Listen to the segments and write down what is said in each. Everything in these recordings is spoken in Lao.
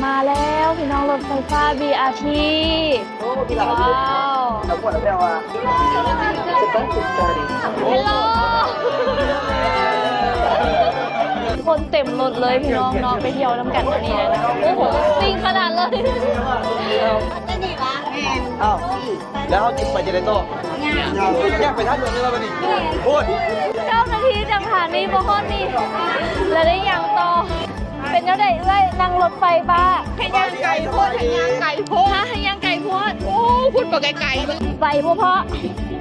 ມາແລ້ວພີ່ນ້ອງ ລົດໄຟຟ້າ ບີອາທີ ໂອ້ ພີ່ຫຼ້າ ວ້າວ ເຫັນແລ້ວວ່າ Hello ຄົນເຕັມລົດເລີຍພີ່ນ້ອງເນາະ ໄປທ່ຽວນຳກັນມື້ນີ້ນະ ໂອ້ໂຫ ຊິ່ງຂະໜາດເລີຍ ເອົາ ແລ້ວເຮົາຊິໄປຈັ່ງໃດຕໍ່? ຍ່າງ ຍ່າງໄປທາດຫຼວງເລີຍວ່າບັດນີ້ ໂອ້ຍ ເຈົ້າໜ້າທີ່ຈັງຫານີ້ບໍ່ຮອດນີ້ ແລ້ວໄດ້ຍ່າງຕໍ່ ເປັນແນວໃດເອື້ອຍ ນັ່ງລົດໄຟຟ້າ? ໃຫ້ຍ່າງໄກໂພດ ໃຫ້ຍ່າງໄກໂພດ ຮະ ໃຫ້ຍ່າງໄກໂພດ ໂອ້ ພຸ້ນບໍ່ໄກໆ ໄວບໍ່ພໍ່?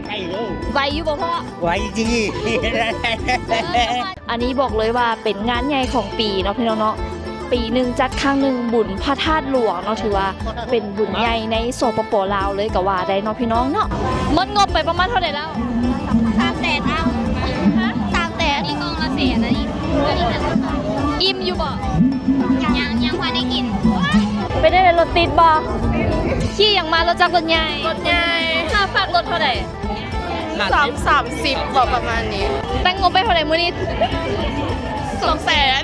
ໄກເດີ ໄວຢູ່ບໍ່ພໍ່? ໄວຕິ ອັນນີ້ບອກເລີຍວ່າເປັນງານໃຫຍ່ຂອງປີເນາະພີ່ນ້ອງເນາະ ປີໜຶ່ງຈັດຄັ້ງໜຶ່ງ ບຸນພະທາດຫຼວງເນາະ ຖືວ່າເປັນບຸນໃຫຍ່ໃນ ສປປ ລາວ ເລີຍກໍວ່າໄດ້ເນາະພີ່ນ້ອງເນາະ. ໝົດງົບໄປປະມານເທົ່າໃດແລ້ວ? ສາມແສນເອົາ ຮະ ສາມແສນ ອັນນີ້ກ່ອງລະແສນ ອັນນີ້ ອີ່ມຢູ່ບໍ່? ຍັງ ຍັງບໍ່ໄດ້ກິນ. ເປັນຈັ່ງໃດ ລົດຕິດບໍ່? ຂີ່ຫຍັງມາ? ລົດຈັກ ລົດໃຫຍ່? ລົດໃຫຍ່. ຄ່າຝາກລົດເທົ່າໃດ? ສາມ ສາມສິບບໍ່ ປະມານນີ້. ຕັ້ງງົບໄປເທົ່າໃດມື້ນີ້? ສອງແສນ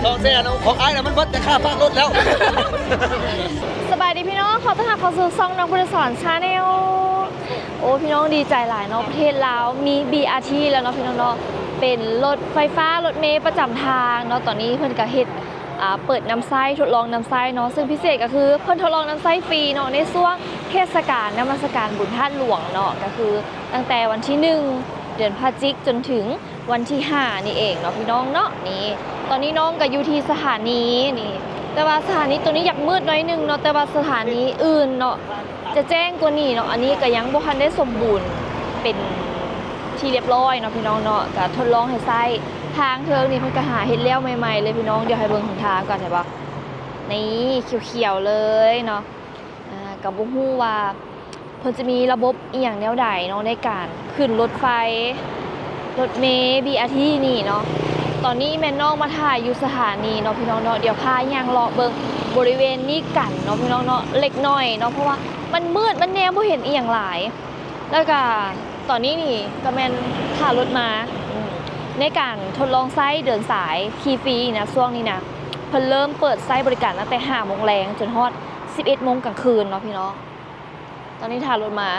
ສອງແສນ ຂອງອ້າຍນະ ມັນເບິດແຕ່ຄ່າຝາກລົດແລ້ວ. ສະບາຍດີພີ່ນ້ອງ ຂໍຕ້ອນຮັບເຂົ້າສູ່ຊ່ອງນ້ອງພຸດທະສອນ Channel. ໂອ້ ພີ່ນ້ອງ ດີໃຈຫຼາຍເນາະ ປະເທດລາວມີ ບີອາທີ ແລ້ວເນາະພີ່ນ້ອງເນາະ ເປັນລົດໄຟຟ້າ ລົດເມປະຈຳທາງເນາະ. ຕອນນີ້ເພິ່ນກະເຮັດ ອ່າ ເປີດນຳໃຊ້ ທົດລອງນຳໃຊ້ເນາະ ເຊິ່ງພິເສດກໍຄືເພິ່ນທົດລອງນຳໃຊ້ຟຣີເນາະ ໃນຊ່ວງເທດສະການນະມັດສະການບຸນທາດຫຼວງເນາະ ກໍຄືຕັ້ງແຕ່ວັນທີໜຶ່ງ ເດືອນພະຈິກ ຈົນເຖິງວັນທີຫ້ານີ້ເອງເນາະ ພີ່ນ້ອງເນາະ. ນີ້ ຕອນນີ້ນ້ອງກໍຢູ່ທີ່ສະຖານີນີ້ ແຕ່ວ່າສະຖານີໂຕນີ້ຢາກມືດໜ້ອຍໜຶ່ງເນາະ ແຕ່ວ່າສະຖານີອື່ນເນາະ ຈະແຈ້ງກວ່ານີ້ເນາະ. ອັນນີ້ກໍຍັງບໍ່ທັນໄດ້ສົມບູນເປັນທີ່ລຽບຮ້ອຍເນາະ ພີ່ນ້ອງເນາະ ກໍທົດລອງໃຫ້ໃຊ້. ທາງເທິງນີ້ເພິ່ນກໍຫາເຮັດແລ້ວໃໝ່ໆເລີຍພີ່ນ້ອງ ດຽວໃຫ້ເບິ່ງຫົນທາງກ່ອນ ເຫັນບໍ່ ນີ້ຂຽວໆເລີຍເນາະ. ອ່າ ກໍບໍ່ຮູ້ວ່າເພິ່ນຈະມີລະບົບອີ່ຫຍັງແນວໃດເນາະ ໃນການຂຶ້ນລົດໄຟ ລົດເມ ບີອາທີ ນີ້ເນາະ. ຕອນນີ້ແມ່ນນ້ອງມາຖ້າຢູ່ສະຖານີເນາະ ພີ່ນ້ອງເນາະ ດຽວພາຍ່າງເລາະເບິ່ງບໍລິເວນນີ້ກັນເນາະ ພີ່ນ້ອງເນາະ ເລັກນ້ອຍເນາະ ເພາະວ່າມັນມືດ ມັນແນມບໍ່ເຫັນອີ່ຫຍັງຫຼາຍ. ແລ້ວກະຕອນນີ້ນີ້ກະແມ່ນຖ້າລົດມາ ອືມ ໃນການທົດລອງໃຊ້ເດີນສາຍຂີ່ຟຣີນະ ຊ່ວງນີ້ນະ ເພິ່ນເລີ່ມເປີດໃຊ້ບໍລິການຕັ້ງແຕ່ຫ້າໂມງແລງຈົນຮອດສິບເອັດໂມງກາງຄືນເນາະ ພີ່ນ້ອງ. ຕອນນີ້ຖ້າລົດມາ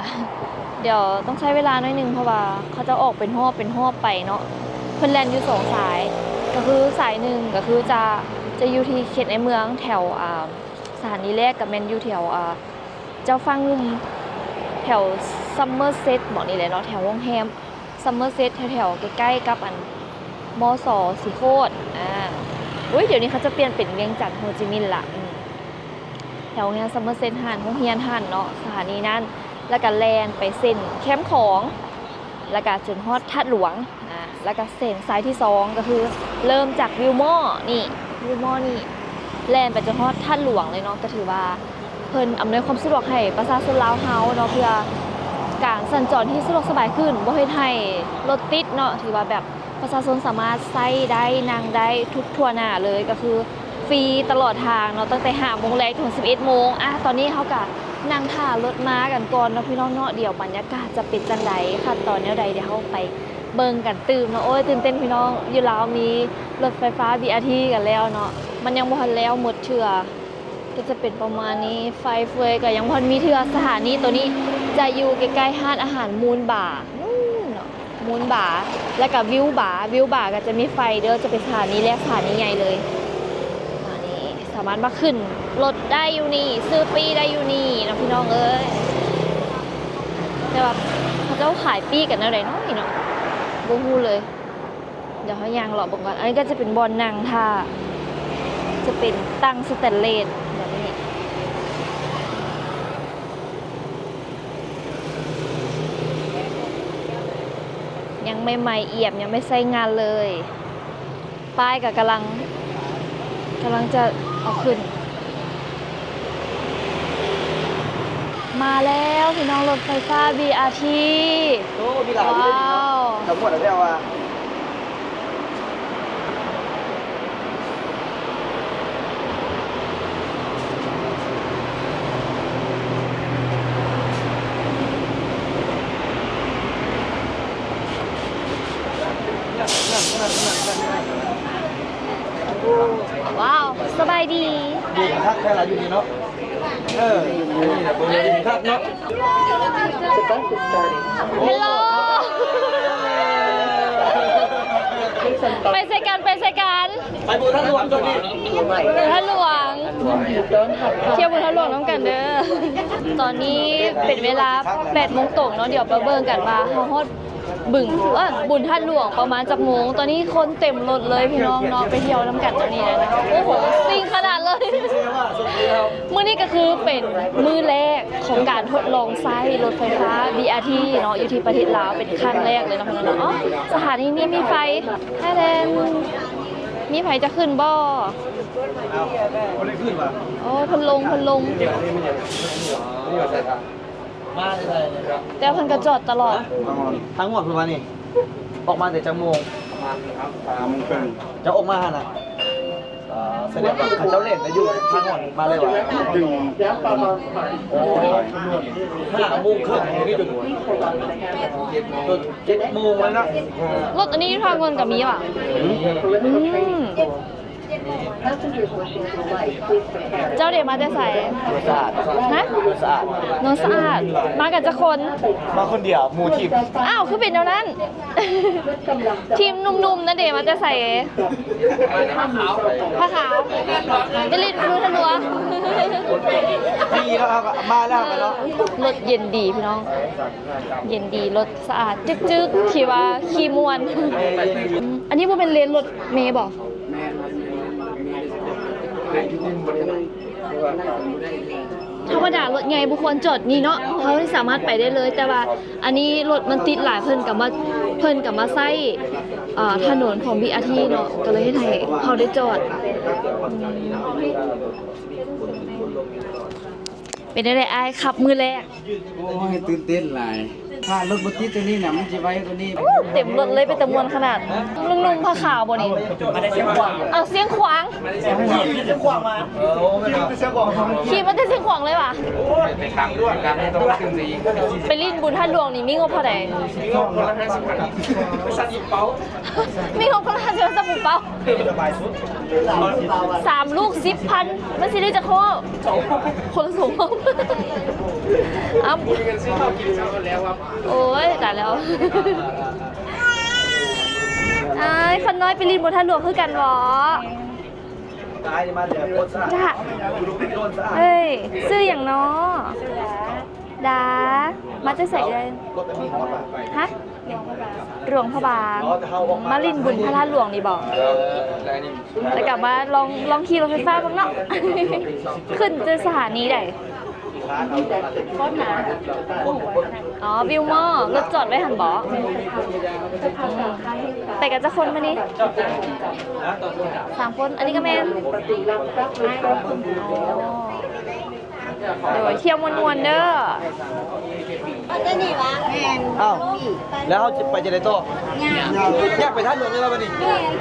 ດຽວຕ້ອງໃຊ້ເວລາໜ້ອຍໜຶ່ງ ເພາະວ່າເຂົາເຈົ້າອອກເປັນຮອບເປັນຮອບໄປເນາະ. ເພິ່ນແລ່ນຢູ່ສອງສາຍ ກະຄືສາຍໜຶ່ງກະຄືຈະ ຈະຢູ່ທີ່ເຂດໃນເມືອງ ແຖວ ອ່າ ສະຖານີແລກກະແມ່ນຢູ່ແຖວ ອ່າ ເຈົ້າຟ້າງຸ່ມ ແຖວຊັມເມີເຊັດ ໝ່ອງນີ້ແຫຼະເນາະ ແຖວໂຮງແຮມຊັມເມີເຊັດ ແຖວໆ ໃກ້ໆ ກັບອັນ ມສ ສີໂຄດ. ອາ ໂອ້ຍ ດຽວນີ້ເຂົາຈະປ່ຽນເປັນວຽງຈັນໂຮຈິມິນລະ ອືມ ແຖວໂຮງແຮມຊັມເມີເຊັດຫັ້ນ ໂຮງຮຽນຫັ້ນເນາະ ສະຖານີນັ້ນ ແລ້ວກະແລ່ນໄປເສັ້ນແຄມຂອງ ແລ້ວກະຈົນຮອດທາດຫຼວງ. ອາ ແລ້ວກະເສັ້ນສາຍທີສອງ ກະຄືເລີ່ມຈາກວິວມໍນີ້ ວິວມໍນີ້ ແລ່ນໄປຈົນຮອດທາດຫຼວງເລີຍເນາະ. ກະຖືວ່າເພິ່ນອຳນວຍຄວາມສະດວກໃຫ້ປະຊາຊົນລາວເຮົາເນາະ ເພື່ອການສັນຈອນທີ່ສະດວກສະບາຍຂຶ້ນ ບໍ່ເຮັດໃຫ້ລົດຕິດເນາະ. ຖືວ່າແບບປະຊາຊົນສາມາດໃຊ້ໄດ້ ນັ່ງໄດ້ທຸກທົ່ວໜ້າເລີຍ ກະຄືຟຣີຕະຫຼອດທາງເນາະ ຕັ້ງແຕ່ຫ້າໂມງແລງເຖິງສິບເອັດໂມງ. ອາ ຕອນນີ້ເຮົາກະນັ່ງຖ້າລົດມາກັນກ່ອນເນາະ ພີ່ນ້ອງເນາະ. ດຽວບັນຍາກາດຈະເປັນຈັ່ງໃດ ຂັ້ນຕອນແນວໃດ ດຽວເຮົາໄປ ເບິ່ງກັນຕື່ມເນາະ. ໂອ້ຍ ຕື່ນເຕັ້ນພີ່ນ້ອງ ຢູ່ລາວມີລົດໄຟຟ້າ ບີອາທີ ກັນແລ້ວເນາະ ມັນຍັງບໍ່ທັນແລ້ວໝົດເທື່ອ ກໍຈະເປັນປະມານນີ້. ໄຟເຟຍກໍຍັງບໍ່ທັນມີເທື່ອ. ສະຖານີໂຕນີ້ຈະຢູ່ໃກ້ໆ ຮ້ານອາຫານມູນບາ ນູ້ນເນາະ ມູນບາ ແລ້ວກໍວິວບາ ວິວບາກໍຈະມີໄຟເດີ ຈະເປັນສະຖານີແລກ ສະຖານີໃຫຍ່ເລີຍ. ອັນນີ້ ສາມາດມາຂຶ້ນລົດໄດ້ຢູ່ນີ້ ຊື້ປີ້ໄດ້ຢູ່ນີ້ເນາະ ພີ່ນ້ອງເອີຍ. ແຕ່ວ່າເຂົາເຈົ້າຂາຍປີ້ກັນແນວໃດເນາະນີ້ເນາະ ບໍ່ຮູ້ເລີຍ. ດຽວເຮົາຍ່າງເລາະເບິ່ງກ່ອນ. ອັນນີ້ກໍຈະເປັນບ່ອນນັ່ງຖ້າ ຈະເປັນຕັ່ງສະແຕນເລດແບບນີ້ ຍັງໃໝ່ໆ ອຽບ ຍັງໄດ້ໃຊ້ງານເລີຍ. ປ້າຍກໍກຳລັງ ກຳລັງຈະເອົາຂຶ້ນ. ມາແລ້ວພີ່ນ້ອງ ລົດໄຟຟ້າ ບີອາທີ ໂອ້ ມີຫຼາຍຢູ່ເດ້ນີ້ເນາະ ວ້າວ ຈະໝົດແລ້ວແທ້ວ່າ. ວ້າວ ສະບາຍດີ. ຄັກແທ້ລະຢູ່ນີ້ເນາະ. ເອີ ອັນນີ້ລະເບິ່ງດີຄັກເນາະ. ເຮລໂລ ໄປໃສກັນ ໄປໃສກັນ? ໄປບຸນທາດຫຼວງຕົວນີ້ ບຸນທາດຫຼວງ ທ່ຽວບຸນທາດຫຼວງນຳກັນເດີ. ຕອນນີ້ເປັນເວລາແປດໂມງຕົງເນາະ. ດຽວໄປເບິ່ງກັນວ່າເຮົາຮອດ ບຶງ ເອີ ບຸນທາດຫຼວງປະມານຈັກໂມງ. ຕອນນີ້ຄົນເຕັມລົດເລີຍພີ່ນ້ອງເນາະ ໄປທ່ຽວນຳກັນຕອນນີ້ນະ. ໂອ້ໂຫ ຊິ່ງຂະໜາດເລີຍ. ມື້ນີ້ກໍຄືເປັນມື້ແລກຂອງການທົດລອງໃຊ້ລົດໄຟຟ້າ ບີອາທີ ເນາະ ຢູ່ທີ່ປະເທດລາວ ເປັນຄັ້ງແລກເລີຍເນາະ ພີ່ນ້ອງເນາະ. ສະຖານີນີ້ມີໄຟ ແທ້ແດນ ມີໃຜຈະຂຶ້ນບໍ່? ເອົ້າ ບໍ່ໄດ້ຂຶ້ນຫວາ? ໂອ້ ເພິ່ນລົງ ເພິ່ນລົງ. ມາໄດ້ໄດ້ ແຕ່ເພິ່ນກໍຈອດຕະຫຼອດ. ທາງງອນເພິ່ນວ່ານີ້ ອອກມາແຕ່ຈັກໂມງ? ປະມານຫ້າໂມງເຄິ່ງ. ເຈົ້າອອກມາຫັ້ນນະ? ເອີ ສະແດງວ່າເຂົາເຈົ້າແລ່ນໄປຢູ່ທາງງອນມາເລີຍຫວາ? ໂອ້ຍ ຫ້າໂມງເຄິ່ງນີ້ຈົນ ຈົນເຈັດໂມງແລ້ວນະ. ລົດອັນນີ້ຢູ່ທາງງອນກໍມີຫວາ? ອືມ ເຈົ້າເດ ມາແຕ່ໃສ? ໂນນສະອາດ. ຮະ? ໂນນສະອາດ. ໂນນສະອາດ ມາກັນຈັກຄົນ? ມາຄົນດຽວ ໝູ່ທີມ. ອ້າວ ຄືເປັນແນວນັ້ນ? ທີມໜຸ່ມໆນັ້ນເດ ມາແຕ່ໃສ? ຜາຂາວ. ໄປຫຼິ້ນຢູ່ທະຫຼວງ. ດີເນາະ ເຮົາກໍມາແລ້ວກໍເນາະ. ລົດເຢັນດີພີ່ນ້ອງ ເຢັນດີ ລົດສະອາດຈຶກໆ ທີ່ວ່າຂີ່ມ່ວນ. ອັນນີ້ບໍ່ແມ່ນເລນລົດເມບໍ? ແມ່ນ ແມ່ນ ແມ່ນ ແມ່ນ ທຳມະດາລົດໃຫຍ່ບໍ່ຄວນຈອດນີ້ເນາະ ເຮົາສາມາດໄປໄດ້ເລີຍ. ແຕ່ວ່າອັນນີ້ລົດມັນຕິດຫຼາຍ ເພິ່ນກໍມາ ເພິ່ນກໍມາໃຊ້ ເອີ ຖະໜົນຂອງບີອາທີເນາະ ກໍເລີຍເຮັດໃຫ້ເຮົາໄດ້ຈອດ. ເປັນແນວໃດອ້າຍ ຂັບມື້ແລກ? ໂອ້ຍ ຕື່ນເຕັ້ນຫຼາຍ. ຖ້າລົດບໍ່ຕິດຕົວນີ້ນະ ມັນຊິໄວກວ່ານີ້. ໂອ້ ເຕັມລົດເລີຍ ເປັນຕາມ່ວນຂະໜາດ. ໜຸ່ມໆ ຜ້າຂາວບໍ່ນີ້? ເອົາ ຊຽງຂວາງ. ຂີ່ມາແຕ່ຊຽງຂວາງເລີຍຫວາ? ໄປຫຼິ້ນບຸນທາດຫຼວງນີ້ມີງົບເທົ່າໃດ? ມີງົບຄົນລະຫ້າສິບພັນ ມີງົບຄົນລະຫ້າສິບພັນ ສຳປູເປົາ. ສາມລູກສິບພັນ ມັນຊິໄດ້ຈັກຫໍ່? ຄົນລະສອງຫໍ່. ອ້ຳ ໂອ້ຍ ຕາຍແລ້ວ. ອ້າຍ ຂະນ້ອຍໄປຫຼິ້ນບົນທາດຫຼວງຄືກັນບໍ? ດາ ເອີຍ ຊື່ຫຍັງນໍ? ດາ ມາແຕ່ໃສເອີຍ? ຮະ? ຫຼວງພະບາງ. ມາຫຼິ້ນບຸນພະທາດຫຼວງນີ້ບໍ? ແລ້ວກໍມາລອງ ລອງຂີ່ລົດໄຟຟ້າເບິ່ງເນາະ. ຂຶ້ນແຕ່ສະຖານີໃດ? ອໍ ວິວມໍ ລົດຈອດໄວ້ຫັ້ນບໍ? ໄປກັນຈັກຄົນມື້ນີ້? ສາມຄົນ. ອັນນີ້ກໍແມ່ນ? ອໍ. ໂດຍ ທ່ຽວມ່ວນໆເດີ. ເອົາ ແລ້ວເຮົາຈະໄປຈັ່ງໃດຕໍ່? ຍ່າງ ຍ່າງໄປທາດຫຼວງເລີຍວ່າບັດນີ້?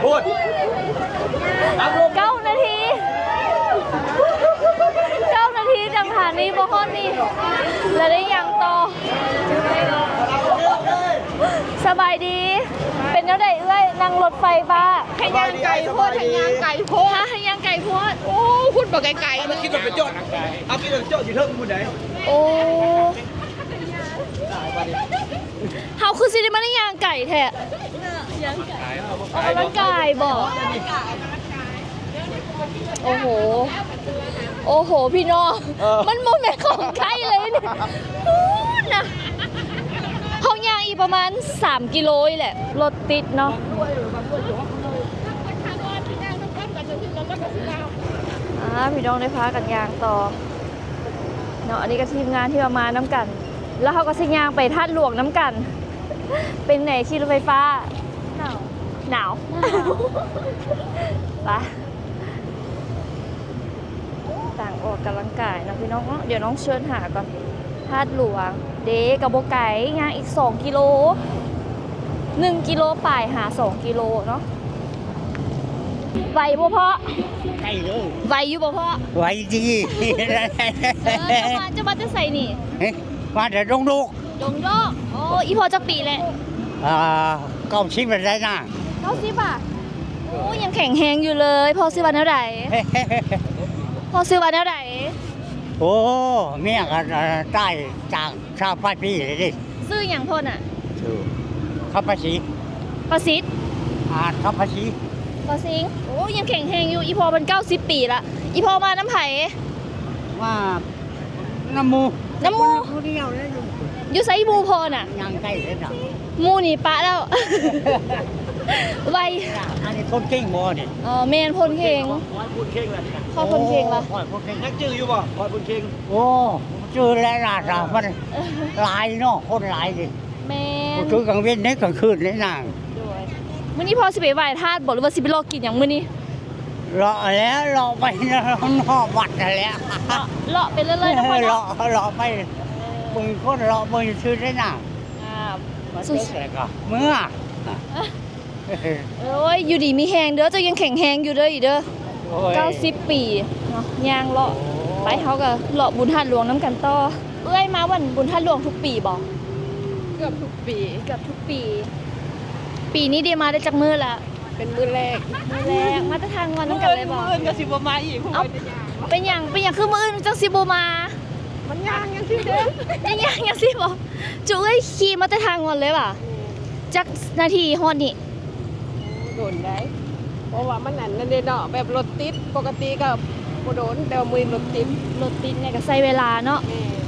ໂພດ ເກົ້ານາທີ ເກົ້ານາທີຈາກສະຖານີບໍ່ຮອດນີ້ ແລ້ວໄດ້ຍ່າງຕໍ່. ສະບາຍດີ. ເປັນແນວໃດເອື້ອຍ ນັ່ງລົດໄຟຟ້າ? ໃຫ້ຍ່າງໄກໂພດ ໃຫ້ຍ່າງໄກໂພດ ໃຫ້ຍ່າງໄກໂພດ. ໂອ້ ພຸ້ນບໍ່ໄກໆ ເອົາ ຄິດວ່າໄປຈອດ ເອົາ ຄິດວ່າໄປຈອດຢູ່ເທິງພຸ້ນໃດ໋. ໂອ້ ເຮົາຄືຊິໄດ້ມາໄດ້ຍ່າງໄກແທ້? ອອກກຳລັງກາຍບໍ? ໂອ້ໂຫ ໂອ້ໂຫ ພີ່ນ້ອງ ເອີ ມັນບໍ່ແມ່ນຂອງໃກ້ເລີຍນີ້ ພຸ້ນນະ. ເຮົາຍ່າງອີກປະມານສາມກິໂລນີ້ແຫຼະ ລົດຕິດເນາະ. ອ່າ ພີ່ນ້ອງໄດ້ພາກັນຍ່າງຕໍ່ເນາະ. ອັນນີ້ກໍທີມງານທີ່ວ່າມານຳກັນ ແລ້ວເຮົາກໍຊິຍ່າງໄປທາດຫຼວງນຳກັນ. ເປັນໃດຂີ່ລົດໄຟຟ້າ? ໜາວ ໜາວ ໜາວ. ໄປ ຕ່າງອອກກຳລັງກາຍເນາະພີ່ນ້ອງເນາະ. ດຽວນ້ອງເຊີນຫາກ່ອນ. ທາດຫຼວງເດ້ ກໍບໍ່ໄກ ຍ່າງອີກສອງກິໂລ ໜຶ່ງກິໂລປາຍຫາສອງກິໂລເນາະ. ໄວບໍ່ພໍ່? ໄກເດີ. ໄວຢູ່ບໍ່ພໍ່? ໄວຕິ. ເອີ ເຈົ້າມາ ເຈົ້າມາແຕ່ໃສນີ້? ເອີ ມາແຕ່ດົງໂດກ. ດົງໂດກ. ໂອ້ ອີ່ພໍ່ຈັກປີແລ້ວ? ອ່າ ເກົ້າສິບແລ້ວໄດ໋ນາ. ເກົ້າສິບ ອ່ະ? ໂອ້ ຍັງແຂງແຮງຢູ່ເລີຍ. ພໍ່ຊື່ວ່າແນວໃດ? ພໍ່ຊື່ວ່າແນວໃດ? ໂອ້ ເມຍກໍ ເອີ ຕາຍຈາກຊາວປາຍປີແລ້ວເດ້. ຊື່ຫຍັງພໍ່ນະ? ຊື່ຄຳປະສິດ. ປະສິດ? ອາດຄຳປະສິດ. ປະສິງ. ໂອ້ ຍັງແຂງແຮງຢູ່. ອີ່ພໍ່ເພິ່ນເກົ້າສິບປີລະ. ອີ່ພໍ່ມານຳໃຜ? ມານຳໝູ່. ນຳໝູ່. ຜູ້ດຽວເດ້. ຢູ່ໃສໝູ່ພໍ່ນະ? ຍ່າງໄກເດ້ນະ. ໝູ່ນີ້ປະແລ້ວ. ໄວ. ອັນນີ້ພົ້ນເຄັ່ງບໍ່ນີ້? ອໍ ແມ່ນພົ້ນເຄັ່ງ. ຄອຍພົ້ນເຄັ່ງລະ. ຄອຍພົ້ນເຄັ່ງລະ. ຄອຍພົ້ນເຄັ່ງ. ຍັງຈື່ຢູ່ບໍ່? ຄອຍພົ້ນເຄັ່ງ. ໂອ້ ຈື່ແລ້ວລະ ມັນຫຼາຍເນາະ ຄົນຫຼາຍເດ້. ແມ່ນ. ຄືກາງເວັນເດ້ ກາງຄືນເດ້ນາງ. ໂດຍ. ມື້ນີ້ພໍ່ຊິໄປໄຫວ້ທາດບໍ່ ຫຼືວ່າຊິໄປເລາະກິນຫຍັງມື້ນີ້? ເລາະແລ້ວ ເລາະໄປຮອບວັດຫັ້ນແຫຼະ. ເລາະ ເລາະໄປເລື້ອຍໆເນາະພໍ່ເນາະ. ເລາະ ເລາະໄປເບິ່ງຄົນ ເລາະເບິ່ງຊື່ໄດ້ນາງ. ອ່າ ມາເຕັກແລ້ວກໍເມືອ. ໂອ້ຍ ຢູ່ດີມີແຮງເດີ ເຈົ້າຍັງແຂງແຮງຢູ່ເດີອີເດີ. ໂອ້ຍ ເກົ້າສິບປີເນາະ ຍ່າງເລາະ. ໂອ້ ໄປ ເຮົາກໍເລາະບຸນທາດຫຼວງນຳກັນຕໍ່. ເອື້ອຍມາວັນບຸນທາດຫຼວງທຸກປີບໍ່? ເກືອບທຸກປີ. ເກືອບທຸກປີ. ປີນີ້ໄດ້ມາໄດ້ຈັກມື້ລະ? ເປັນມື້ແລກ. ມື້ແລກ. ມາແຕ່ທ່າງວອນນຳກັນເລີຍບໍ່? ມື້ອື່ນກໍຊິບໍ່ມາອີກ. ເອົ້າ ເປັນຫຍັງ ເປັນຫຍັງຄືມື້ອື່ນຈັ່ງຊິບໍ່ມາ? ມັນຍ່າງຈັ່ງຊີ້ເດ້. ຍ່າງຈັ່ງຊີ້ບໍ່? ຈຸເອີຍ ຂີ່ມາແຕ່ທ່າງວອນເລີຍຫວາ? ອືມ. ຈັກນາທີຮອດນີ້? ໂອ້ ໂດນໄດ໋ ເພາະວ່າມັນອັນນັ້ນເດ້ເນາະ ແບບລົດຕິດ. ປົກກະຕິກໍບໍ່ໂດນ ແຕ່ວ່າມື້ນີ້ລົດຕິດ. ລົດຕິດນີ້ກໍໃຊ້ເວລາເນາະ. ແມ່ນ.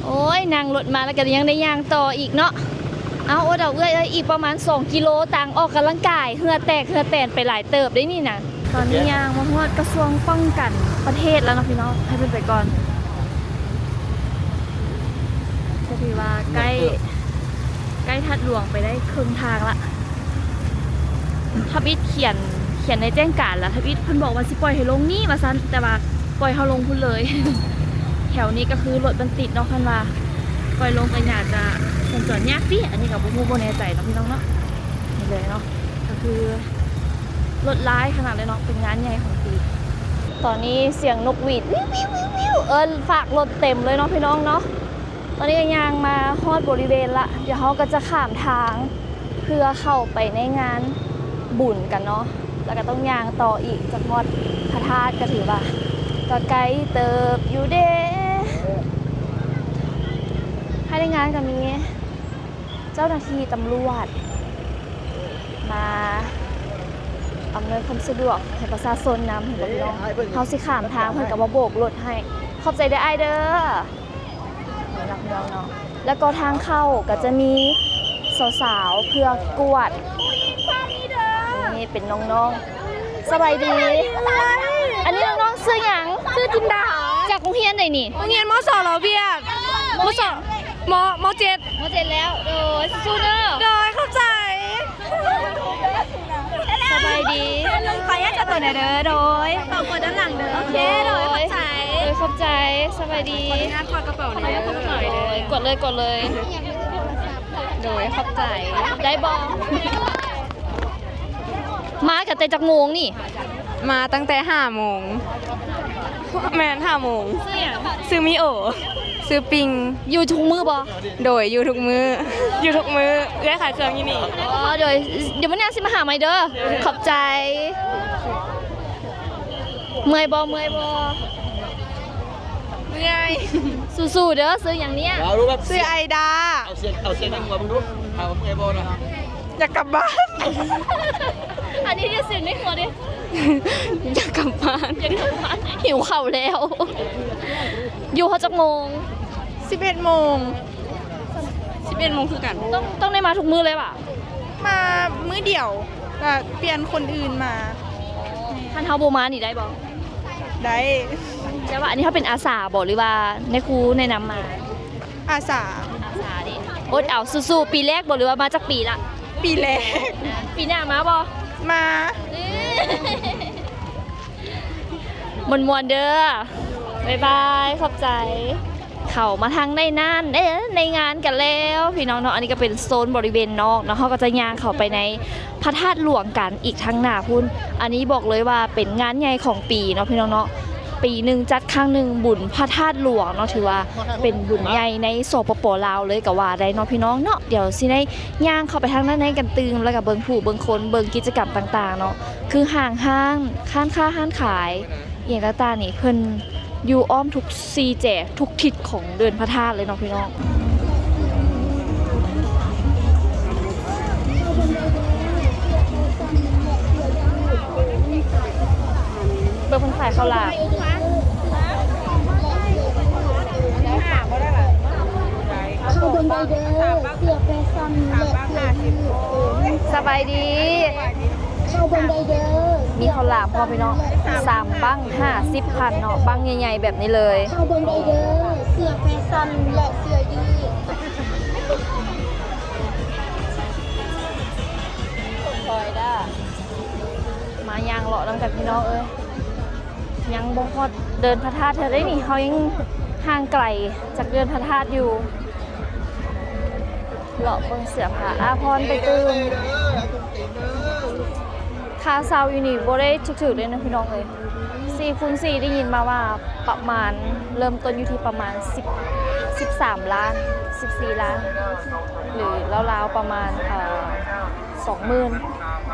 ໂອ້ຍ ນັ່ງລົດມາແລ້ວກໍຍັງໄດ້ຍ່າງຕໍ່ອີກເນາະ. ເອົາ ໂອດອກເອື້ອຍເອີຍ ອີກປະມານສອງກິໂລ ຕາງອອກກຳລັງກາຍ ເຫື່ອແຕກເຫື່ອແຕນໄປຫຼາຍເຕີບເດ້ນີ້ນະ. ຕອນນີ້ຍ່າງມາຮອດກະຊວງປ້ອງກັນປະເທດແລ້ວເນາະພີ່ນ້ອງ ໃຫ້ເພິ່ນໄປກ່ອນ. ກໍຖືວ່າໃກ້ ໃກ້ທາດຫຼວງໄປໄດ້ເຄິ່ງທາງລະ. ທຳອິດຂຽນ ຂຽນໃນແຈ້ງການລະ ທຳອິດເພິ່ນບອກວ່າຊິປ່ອຍໃຫ້ລົງນີ້ວ່າຊັ້ນ ແຕ່ວ່າປ່ອຍເຮົາລົງພຸ້ນເລີຍ. ແຖວນີ້ກໍຄືລົດມັນຕິດເນາະ ຄັນວ່າປ່ອຍລົງກໍໜ້າຈະສັນຈອນຍາກຕິ. ອັນນີ້ກໍບໍ່ຮູ້ ບໍ່ແນ່ໃຈເນາະພີ່ນ້ອງເນາະ. ນີ້ເລີຍເນາະ ກໍຄືລົດຫຼາຍຂະໜາດເລີຍເນາະ ເປັນງານໃຫຍ່ຂອງປີ. ຕອນນີ້ສຽງນົກຫວີດ ວິວໆໆໆ ເອີ້ນຟາກລົດເຕັມເລີຍເນາະພີ່ນ້ອງເນາະ. ຕອນນີ້ກໍຍ່າງມາຮອດບໍລິເວນລະ ດຽວເຮົາກໍຈະຂ້າມທາງເພື່ອເຂົ້າໄປໃນງານບຸນກັນເນາະ ແລ້ວກໍຕ້ອງຍ່າງຕໍ່ອີກ ຈະຮອດພະທາດ ກໍຖືວ່າກໍໄກເຕີບຢູ່ເດ້. ພາຍໃນງານກໍມີເຈົ້າໜ້າທີ່ຕຳຫຼວດມາອຳນວຍຄວາມສະດວກໃຫ້ປະຊາຊົນນຳ ເຫັນບໍ່ພີ່ນ້ອງ? ເຮົາຊິຂ້າມທາງ ເພິ່ນກໍມາໂບກລົດໃຫ້. ຂອບໃຈເດີອ້າຍເດີ. ນີ້ລະພີ່ນ້ອງເນາະ ແລ້ວກໍທາງເຂົ້າກໍຈະມີສາວໆເພື່ອກວດ. ນີ້ເປັນນ້ອງໆ. ສະບາຍດີ. ອັນນີ້ນ້ອງໆຊື່ຫຍັງ? ຊື່ຈິນດາ. ຈາກໂຮງຮຽນໃດນີ້? ໂຮງຮຽນ ມສ ລາວວຽດ. ມສ ມ ມ ເຈັດ. ມ ເຈັດແລ້ວ. ໂດຍ ສູ້ໆເດີ. ໂດຍ ຂອບໃຈ. ສະບາຍດີ. ລົງໄປອາດຈະຕົວແດ່ເດີ. ໂດຍ ເປົາກວດດ້ານຫຼັງເດີ. ໂອເຄ ໂດຍ ຂອບໃຈ. ໂດຍ ຂອບໃຈ. ສະບາຍດີ. ຂໍອະນຸຍາດກວດກະເປົາແດ່ເດີ. ໂດຍ ກວດເລີຍ ກວດເລີຍ. ໂດຍ ຂອບໃຈ. ໄດ້ບໍ່? ມາກັນແຕ່ຈັກໂມງນີ້? ມາຕັ້ງແຕ່ຫ້າໂມງ. ແມ່ນ ຫ້າໂມງ. ຊື່ຫຍັງ? ຊື່ມິໂອ. ຊື່ປິງ. ຢູ່ທຸກມື້ບໍ່? ໂດຍ ຢູ່ທຸກມື້. ຢູ່ທຸກມື້. ເອື້ອຍຂາຍເຄື່ອງຢູ່ນີ້. ອໍ ໂດຍ ດຽວມື້ໜ້າຊິມາຫາໃໝ່ເດີ. ຂອບໃຈ. ເມື່ອຍບໍ່? ເມື່ອຍບໍ່? ເມື່ອຍ. ສູ້ໆເດີ. ຊື່ຫຍັງນີ້? ຊື່ໄອດາ. ເອົາສຽງ ເອົາສຽງໃນຫົວເບິ່ງດູ. ຖາມວ່າເມື່ອຍບໍ່ນະ? ຢາກກັບບ້ານ. ອັນນີ້ເຮັດສຽງໃນຫົວເດ້. ຢາກກັບບ້ານ. ຢາກກັບບ້ານ. ຫິວເຂົ້າແລ້ວ. ຢູ່ຮອດຈັກໂມງ? ສິບເອັດໂມງ. ສິບເອັດໂມງຄືກັນ. ຕ້ອງ ຕ້ອງໄດ້ມາທຸກມື້ເລີຍຫວາ? ມາມື້ດຽວ ແລ້ວປ່ຽນຄົນອື່ນມາ. ຄັນເຮົາບໍ່ມານີ້ໄດ້ບໍ່? ໄດ້. ແຕ່ວ່າອັນນີ້ເຮົາເປັນອາສາບໍ່ ຫຼືວ່ານາຍຄູແນະນຳມາ? ອາສາ. ອາສາເດ້. ອົດເອົາ ສູ້ໆ. ປີແລກບໍ່ ຫຼືວ່າມາຈັກປີລະ? ປີແລກ. ອ່າ ປີໜ້າມາບໍ່? ມາ. ມ່ວນໆເດີ. ບາຍບາຍ. ຂອບໃຈ. ເຂົ້າມາທາງໃນນັ້ນ ເອີ ໃນງານກັນແລ້ວພີ່ນ້ອງເນາະ. ອັນນີ້ກໍເປັນໂຊນບໍລິເວນນອກເນາະ. ເຮົາກໍຈະຍ່າງເຂົ້າໄປໃນພະທາດຫຼວງກັນອີກທາງໜ້າພຸ້ນ. ອັນນີ້ບອກເລີຍວ່າເປັນງານໃຫຍ່ຂອງປີເນາະພີ່ນ້ອງເນາະ. ປີໜຶ່ງຈັດຄັ້ງໜຶ່ງ ບຸນພະທາດຫຼວງເນາະ ຖືວ່າເປັນບຸນໃຫຍ່ໃນ ສປປ ລາວ ເລີຍກໍວ່າໄດ້ເນາະພີ່ນ້ອງເນາະ. ດຽວຊິໄດ້ຍ່າງເຂົ້າໄປທາງດ້ານໃນກັນຕື່ມ ແລ້ວກໍເບິ່ງຜູ້ເບິ່ງຄົນ ເບິ່ງກິດຈະກຳຕ່າງໆເນາະ ຄືຫ້າງຮ້ານ ຮ້ານຄ້າຮ້ານຂາຍ ອີ່ຫຍັງຕ່າງໆນີ້ ເພິ່ນຢູ່ອ້ອມທຸກສີ່ແຈ ທຸກທິດຂອງເດີ່ນພະທາດເລີຍເນາະພີ່ນ້ອງ. ເບິ່ງເພິ່ນຂາຍເຂົ້າຫຼາມ. ເຂົ້າເບິ່ງໄດ້ເດີ ເສື້ອແຟຊັນ ແລະ ເສື້ອຢືດ. ສະບາຍດີ. ເຂົ້າເບິ່ງໄດ້ເດີ ມີເຂົ້າຫຼາມພ້ອມພີ່ນ້ອງ ສາມບັ້ງຫ້າສິບພັນເນາະ ບັ້ງໃຫຍ່ໆແບບນີ້ເລີຍ. ເຂົ້າເບິ່ງໄດ້ເດີ ເສື້ອແຟຊັນ ແລະ ເສື້ອຢືດ. ມາຍ່າງເລາະນຳກັນພີ່ນ້ອງເອີຍ. ຍັງບໍ່ຮອດເດີ່ນພະທາດເທື່ອເດ້ນີ້ ເຮົາຍັງຫ່າງໄກຈາກເດີ່ນພະທາດຢູ່. ເລາະເບິ່ງເສື້ອຜ້າອາພອນໄປຕື່ມ. ຄ່າເຊົ່າຢູ່ນີ້ບໍ່ໄດ້ຖືກໆເດ້ນະພີ່ນ້ອງເອີຍ. ສີ່ຄູນສີ່ ໄດ້ຍິນມາວ່າປະມານ ເລີ່ມຕົ້ນຢູ່ທີ່ປະມານສິບ ສິບສາມລ້ານ ສິບສີ່ລ້ານ ຫຼືລາວໆປະມານ ເອີ ສອງໝື່ນ.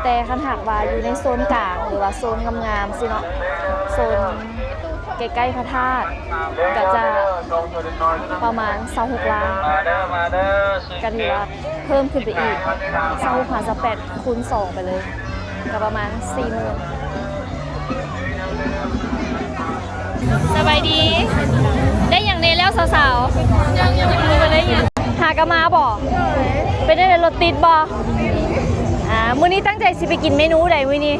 ແຕ່ຄັນຫາກວ່າຢູ່ໃນໂຊນກາງ ຫຼືວ່າໂຊນງາມໆຊີ້ເນາະ ໂຊນໃກ້ໆພະທາດ ກະຈະປະມານຊາວຫົກລ້ານ ກະຖືວ່າເພີ່ມຂຶ້ນໄປອີກ ຊາວຫົກຫາຊາວແປດ ຄູນສອງໄປເລີຍ ກະປະມານສີ່ໝື່ນ. ສະບາຍດີ. ໄດ້ຫຍັງແດ່ແລ້ວສາວໆ? ຍັງ ຍັງບໍ່ໄດ້ຫຍັງ. ຫາກະມາບໍ່? ເປັນຈັ່ງໃດ ລົດຕິດບໍ່? ອ່າ ມື້ນີ້ຕັ້ງໃຈຊິໄປກິນເມນູໃດມື້ນີ້?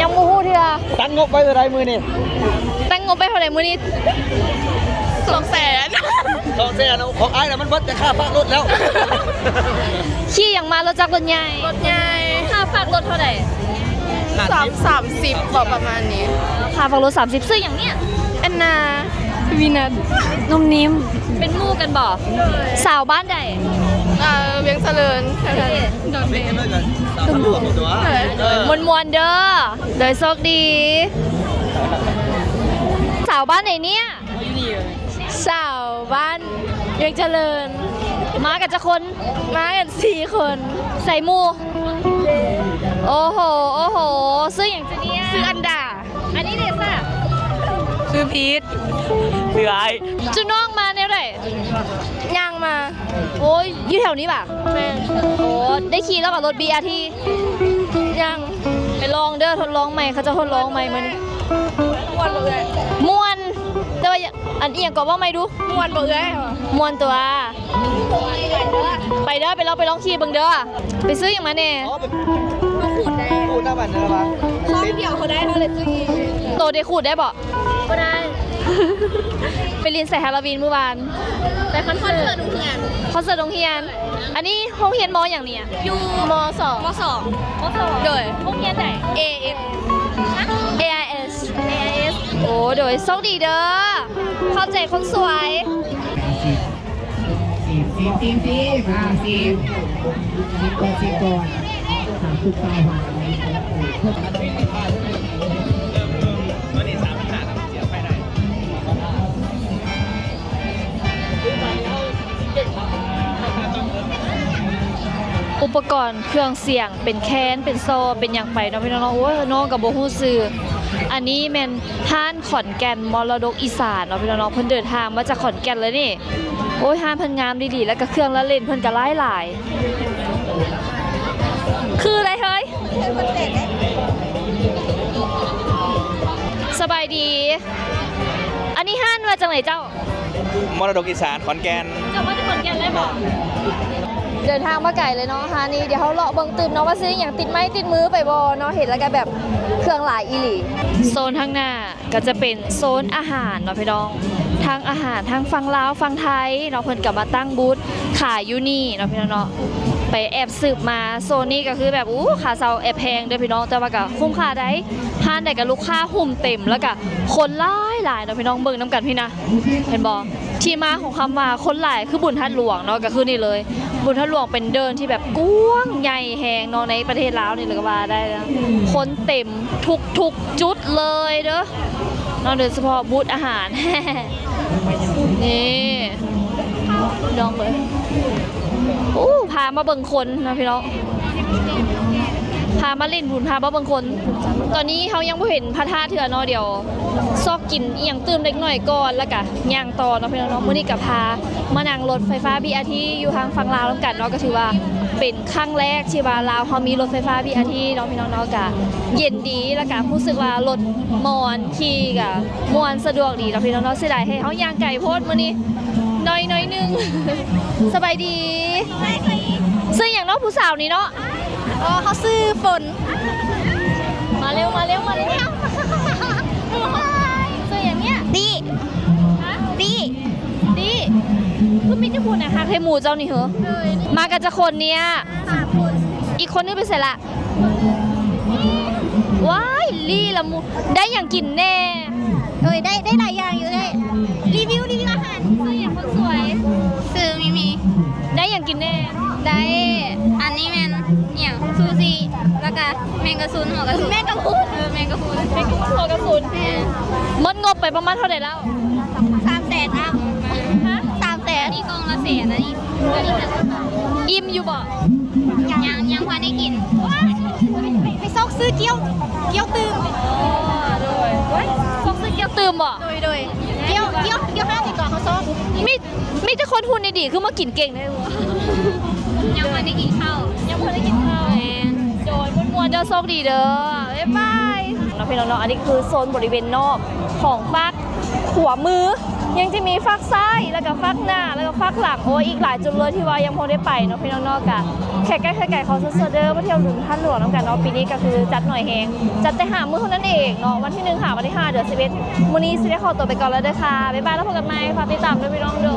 ຍັງບໍ່ຮູ້ເທື່ອ. ຕັ້ງງົບໄວ້ເທົ່າໃດມື້ນີ້? ຕັ້ງງົບໄວ້ເທົ່າໃດມື້ນີ້? ສອງແສນ. ສອງແສນ ຂອງອ້າຍນະມັນເບິດແຕ່ຄ່າຝາກລົດແລ້ວ. ຂີ່ຫຍັງມາ? ລົດຈັກ ລົດໃຫຍ່? ລົດໃຫຍ່. ຄ່າຝາກລົດເທົ່າໃດ? ສາມ ສາມສິບບໍ ປະມານນີ້. ຄ່າຝາກລົດສາມສິບ. ຊື່ຫຍັງເນຍ? ແອນນາ. ວີນັດ. ນຸ່ມນິ້ມ. ເປັນໝູ່ກັນບໍ? ສາວບ້ານໃດ? ເອີ ວຽງຈະເລີນ. ດອນເມ. ມ່ວນໆເດີ ໂດຍໂຊກດີ. ສາວບ້ານໃດເນຍ? ສາວບ້ານວຽງຈະເລີນ. ມາກັນຈັກຄົນ? ມາກັນສີ່ຄົນ. ໃສໝູ່? ໂອ້ໂຫ ໂອ້ໂຫ ຊື່ຫຍັງຈະເນຍ? ຊື່ອັນດາ. ອັນນີ້ເດຊາ? ຊື່ພີດ. ຊື່ອ້າຍ. ຈຸນ້ອງມາແນວໃດ? ຍ່າງມາ. ໂອ້ຍ ຢູ່ແຖວນີ້ຫວາ? ແມ່ນ. ໂອ້ ໄດ້ຂີ່ແລ້ວຫວາ ລົດບີອາທີ? ຍັງ. ໄປລອງເດີ ທົດລອງໃໝ່ ເຂົາເຈົ້າທົດລອງໃໝ່ມື້ນີ້. ມ່ວນບໍ່ເອື້ອຍ? ມ່ວນ ແຕ່ວ່າ ອັນ ອີ່ຫຍັງເກາະ ເວົ້າໃໝ່ດູ. ມ່ວນບໍ່ເອື້ອຍ? ມ່ວນຕົວະ. ໄປເດີ ໄປລອງ ໄປລອງຂີ່ເບິ່ງເດີ. ໄປຊື້ຫຍັງມາແດ່? ອໍ ໄປຂູດໄດ້ ຂູດໜ້າບ້ານເດີວ່າ ຊອງດຽວເຂົາໄດ້ ເຮົາເລີຍຊື້ອີກ. ໂຕໄດ້ຂູດໄດ້ບໍ່? ບໍ່ໄດ້. ໄປຫຼິ້ນໃສຮາໂລວີນມື້ວານ? ໄປຄອນເສີດໂຮງຮຽນ. ຄອນເສີດໂຮງຮຽນ. ອັນນີ້ໂຮງຮຽນ ມ ຫຍັງນີ້? ຢູ່ ມ ສອງ. ມ ສອງ. ມ ສອງ. ໂດຍ. ໂຮງຮຽນໃດ? ເອເອັສ. ຮະ? ເອໄອເອັສ. ເອໄອເອັສ. ໂອ້ ໂດຍ ໂຊກດີເດີ ຂອບໃຈຄົນສວຍ. ສິບ ສິບ ສິບ ສິບ ຫ້າສິບ ສິບກ່ອນ ສິບກ່ອນ ສາມສິບ ສາມສິບ ອຸປະກອນເຄື່ອງສຽງ ເປັນແຄນ ເປັນຊໍ ເປັນຫຍັງໄປເນາະ ພີ່ນ້ອງເນາະ. ໂອ້ຍ ນ້ອງກໍບໍ່ຮູ້ຊື່. ອັນນີ້ແມ່ນຮ້ານຂອນແກ່ນມໍລະດົກອີສານເນາະ ພີ່ນ້ອງເນາະ. ເພິ່ນເດີນທາງມາຈາກຂອນແກ່ນເລີຍນີ້. ໂອ້ຍ ຮ້ານເພິ່ນງາມອີ່ຫຼີ ແລ້ວກໍເຄື່ອງລະເຫຼັ້ນເພິ່ນກໍຫຼາຍໆ. ຄືໄດ໋ເຮີ້ຍ. ສະບາຍດີ. ອັນນີ້ຮ້ານວ່າຈັ່ງໃດເຈົ້າ? ມໍລະດົກອີສານ ຂອນແກ່ນ. ເຈົ້າມາຈາກຂອນແກ່ນເລີຍບໍ? ເດີນທາງມາໄກເລີຍເນາະ ຮ້ານນີ້. ດຽວເຮົາເລາະເບິ່ງຕື່ມເນາະ ວ່າຊື້ຫຍັງຕິດໄມ້ຕິດມືໄປບໍ່ເນາະ. ເຫັນແລ້ວກໍແບບເຄື່ອງຫຼາຍອີ່ຫຼີ. ໂຊນທາງໜ້າກໍຈະເປັນໂຊນອາຫານເນາະ ພີ່ນ້ອງ. ທັງອາຫານ ທັງຝັ່ງລາວ ຝັ່ງໄທເນາະ ເພິ່ນກໍມາຕັ້ງບູດຂາຍຢູ່ນີ້ເນາະ ພີ່ນ້ອງເນາະ. ໄປແອບສືບມາ ໂຊນນີ້ກໍຄືແບບ ໂອ້ ຄ່າເຊົ່າແອບແພງເດີ ພີ່ນ້ອງ ແຕ່ວ່າກໍຄຸ້ມຄ່າໄດ໋. ຮ້ານໃດກໍລູກຄ້າຫຸ້ມເຕັມ ແລ້ວກໍຄົນຫຼາຍໆເນາະ ພີ່ນ້ອງ. ເບິ່ງນຳກັນພີ້ນະ ເຫັນບໍ່? ທີ່ມາຂອງຄຳວ່າຄົນຫຼາຍຄືບຸນທາດຫຼວງເນາະ ກໍຄືນີ້ເລີຍ. ບຸນທາດຫຼວງເປັນເດີ່ນທີ່ແບບກວ້າງໃຫຍ່ແຮງເນາະ ໃນປະເທດລາວນີ້ເລີຍກໍວ່າໄດ້ນະ. ຄົນເຕັມທຸກໆຈຸດເລີຍເດີເນາະ ໂດຍສະເພາະບູດອາຫານ. ນີ້ ພີ່ນ້ອງເບິ່ງ. ໂອ້ ພາມາເບິ່ງຄົນເນາະ ພີ່ນ້ອງ. ພາມາຫຼິ້ນບຸນ ພາມາເບິ່ງຄົນ. ຕອນນີ້ເຮົາຍັງບໍ່ເຫັນພະທາດເທື່ອເນາະ ດຽວຊອກກິນອີ່ຫຍັງຕື່ມເລັກໜ້ອຍກ່ອນ ແລ້ວກະຍ່າງຕໍ່ເນາະພີ່ນ້ອງເນາະ. ມື້ນີ້ກະພາມານັ່ງລົດໄຟຟ້າ ບີ ອາ ທີ ຢູ່ທາງຝັ່ງລາວນຳກັນເນາະ ກະຖືວ່າເປັນຄັ້ງແລກທີ່ວ່າລາວເຮົາມີລົດໄຟຟ້າ ບີ ອາ ທີ ເນາະພີ່ນ້ອງເນາະ. ກະເຢັນດີ ແລ້ວກະຮູ້ສຶກວ່າລົດມ່ວນ ຂີ່ກະມ່ວນສະດວກດີເນາະພີ່ນ້ອງເນາະ. ເສຍດາຍແຮງ ເຮົາຍ່າງໄກໂພດມື້ນີ້ ໜ້ອຍໜ້ອຍໜຶ່ງ. ສະບາຍດີ ຊື່ຫຍັງເນາະ ຜູ້ສາວນີ້ເນາະ? ອໍ ເຮົາຊື່ຝົນ. ມາເລັວ ມາເລັວ ມາເລັວ. ຊື່ຫຍັງເນຍ? ຕີ ຮະ? ຕີ ຕີ ຄືມີແຕ່ຜູ້ໜ້າຮັກແທ້ໝູ່ເຈົ້ານີ້ເຫີ? ມາກັນຈັກຄົນເນຍ? ສາມຄົນ. ອີກຄົນໜຶ່ງໄປໃສລະ? ວ້າຍ ລີລະມຸ ໄດ້ຫຍັງກິນແດ່? ເອີຍ ໄດ້ ໄດ້ຫຼາຍຢ່າງຢູ່ເດ້. ຣີວິວ ຣີວິວອາຫານ. ຊື່ຫຍັງຄົນສວຍ? ຊື່ມີມີ. ໄດ້ຫຍັງກິນແດ່? ໄດ້ ອັນນີ້ແມ່ນຫຍັງ ຊູຊິ ແລ້ວກະແມງກະຊຸນ ຫົວກະຊຸນ. ແມງກະພຸນ. ເອີ ແມງກະພຸນ ແມງກະພຸນ ຫົວກະຊຸນ. ແມ່ນ. ໝົດງົບໄປປະມານເທົ່າໃດແລ້ວ? ສາມແສນ ເອົາ. ຮະ? ສາມແສນ. ອັນນີ້ກ່ອງລະແສນ ອັນນີ້ ອີ່ມຢູ່ບໍ່? ຍັງ ຍັງ ຍັງບໍ່ໄດ້ກິນ. ໄປຊອກຊື້ກ້ຽວ ກ້ຽວຕື່ມ. ອໍ ໂດຍ. ຊອກຊື້ກ້ຽວຕື່ມບໍ່? ໂດຍ ໂດຍ. ກ້ຽວ ກ້ຽວ ກ້ຽວຫ້າສິບ ກ່ອນເຮົາຊອກ. ມີ ມີແຕ່ຄົນຫຸ່ນດີໆ ຄືມາກິນເກັ່ງແທ້. ຍັງບໍ່ໄດ້ກິນເຂົ້າ. ຍັງບໍ່ໄດ້ກິນເຂົ້າ. ແມ່ນ. ໂດຍ ມ່ວນໆ ເດີ ໂຊກດີເດີ. ບາຍບາຍ. ເນາະພີ່ນ້ອງເນາະ ອັນນີ້ຄືໂຊນບໍລິເວນນອກຂອງຟາກ ຂວາມື ຍັງຈະມີຟາກຊ້າຍ ແລ້ວກະຟາກໜ້າ ແລ້ວກະຟາກຫຼັງ. ໂອ້ຍ ອີກຫຼາຍຈຸດເລີຍທີ່ວ່າຍັງບໍ່ໄດ້ໄປເນາະພີ່ນ້ອງເນາະ. ກະແຄ່ໃກ້ໆ ຂໍເຊີນເດີ ມາທ່ຽວເມືອງທາດຫຼວງນຳກັນເນາະ. ປີນີ້ກະຄືຈັດໜ້ອຍແຮງ ຈັດແຕ່ຫ້າມື້ເທົ່ານັ້ນເອງເນາະ ວັນທີໜຶ່ງຫາວັນທີຫ້າ ເດືອນສິບເອັດ. ມື້ນີ້ຊິໄດ້ຂໍຕົວໄປກ່ອນແລ້ວເດີຄ່ະ ບາຍບາຍ ແລ້ວພົບກັນໃໝ່. ຝາກຕິດຕາມເດີພີ່ນ້ອງເດີ.